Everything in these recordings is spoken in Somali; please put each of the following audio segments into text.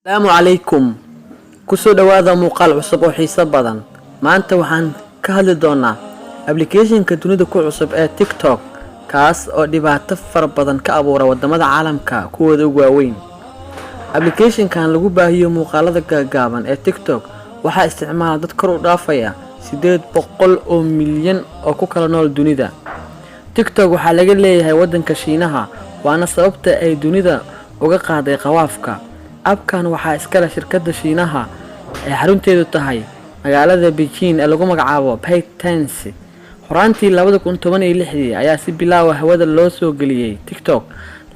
Asalaamu calaykum, kusoo dhowaada muuqaal cusub oo xiiso badan. Maanta waxaan ka hadli doonaa applicationka dunida ku cusub ee TikTok, kaas oo dhibaato fara badan ka abuura wadamada caalamka kuwooda ugu waaweyn. Applicationkan lagu baahiyo muuqaalada gaagaaban ee TikTok waxaa isticmaala dad kor u dhaafaya 800 oo milyan oo ku kala nool dunida. TikTok waxaa laga leeyahay wadanka Shiinaha, waana sababta ay dunida uga qaaday qawaafka. Appkan waxaa iskale shirkadda Shiinaha ee xarunteedu tahay magaalada Beijing ee lagu magacaabo ByteDance. Horaantii 2016dii ayaa si bilaawa hawada loo soo geliyey TikTok,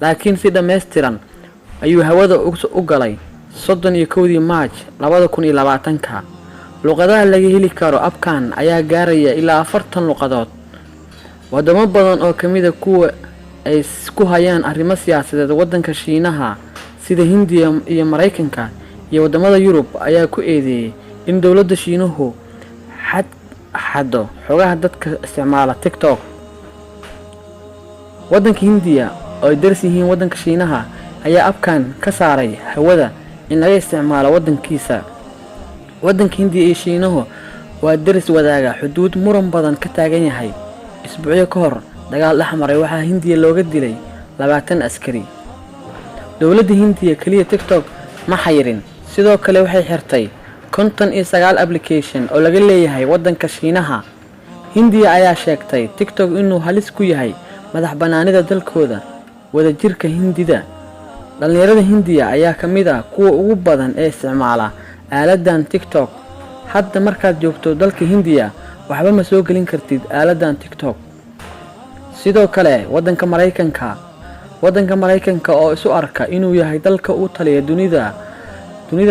laakiin si dhammaystiran ayuu hawada u galay 31dii March 2020ka. Luqadaha laga heli karo appkan ayaa gaaraya ilaa 40 luqadood. Wadamo badan oo kamida kuwa ay ku hayaan arrimo siyaasadeed wadanka Shiinaha, sida Hindiya iyo Maraykanka iyo wadamada Yurub, ayaa ku eedeeyey in dowladda Shiinuhu xaddo xogaha dadka isticmaala TikTok. Wadanka Hindiya oo ay daris yihiin wadanka Shiinaha ayaa appkan ka saaray hawada in laga isticmaalo wadankiisa. Wadanka Hindiya iyo Shiinuhu waa daris wadaaga xuduud muran badan ka taagan yahay. Isbuucyo ka hor dagaal dhexmaray waxaa Hindiya looga dilay 20 askari. Dowladda Hindiya keliya TikTok ma xayirin, sidoo kale waxay xirtay 59 application oo laga leeyahay wadanka Shiinaha. Hindiya ayaa sheegtay TikTok inuu halis ku yahay madax banaanida dalkooda, wadajirka Hindida. Dhalinyarada Hindiya ayaa ka mid ah kuwa ugu badan ee isticmaala aaladan TikTok. Hadda markaad joogto dalka Hindiya, waxba ma soo gelin kartid aaladan TikTok. Sidoo kale wadanka Maraykanka oo isu arka inuu yahay dalka u taliya dunida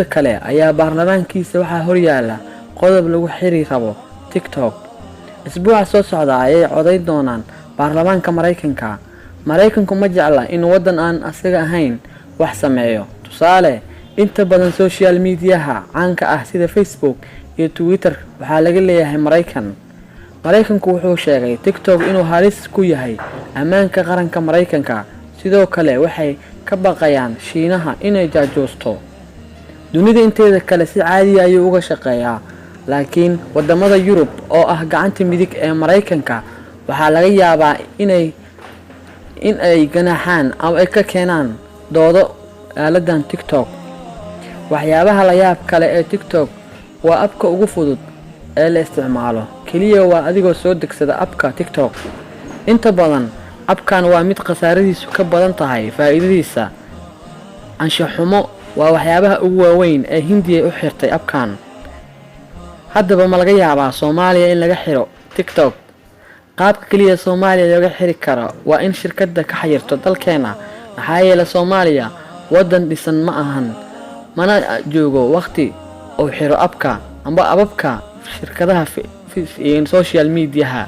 kale ayaa baarlamaankiisa waxaa horyaala qodob lagu xiri rabo TikTok. Isbuuca soo socda ayay codayn doonaan baarlamaanka Maraykanka. Maraykanku ma jecla in waddan aan asaga ahayn wax sameeyo. Tusaale, inta badan social mediaha caanka ah sida Facebook iyo Twitter waxaa laga leeyahay Maraykan. Maraykanku wuxuu sheegay TikTok inuu halis ku yahay ammaanka qaranka Maraykanka. Sidoo kale waxay ka baqayaan Shiinaha inay jaajuusto. Dunida inteeda kale si caadiya ayuu uga shaqeeyaa, laakiin wadamada Yurub oo ah gacanta midig ee Maraykanka waxaa laga yaabaa in ay ganaaxaan ama ay ka keenaan doodo aaladan TikTok. Waxyaabaha la yaab kale ee TikTok waa appka ugu fudud ee la isticmaalo. Keliya waa adigoo soo degsada appka TikTok. Inta badan appkan waa mid khasaaradiisu ka badan tahay faa'iidadiisa. Anshaxumo waa waxyaabaha ugu waaweyn ee Hindiya u xirtay appkan. Haddaba, ma laga yaabaa Soomaaliya in laga xiro TikTok? Qaabka keliya Soomaaliya looga xiri karo waa in shirkadda ka xayirto dalkeena, maxaa yeelay Soomaaliya waddan dhisan ma ahan, mana joogo waqti uu xiro appka amba appabka shirkadaha social mediaha.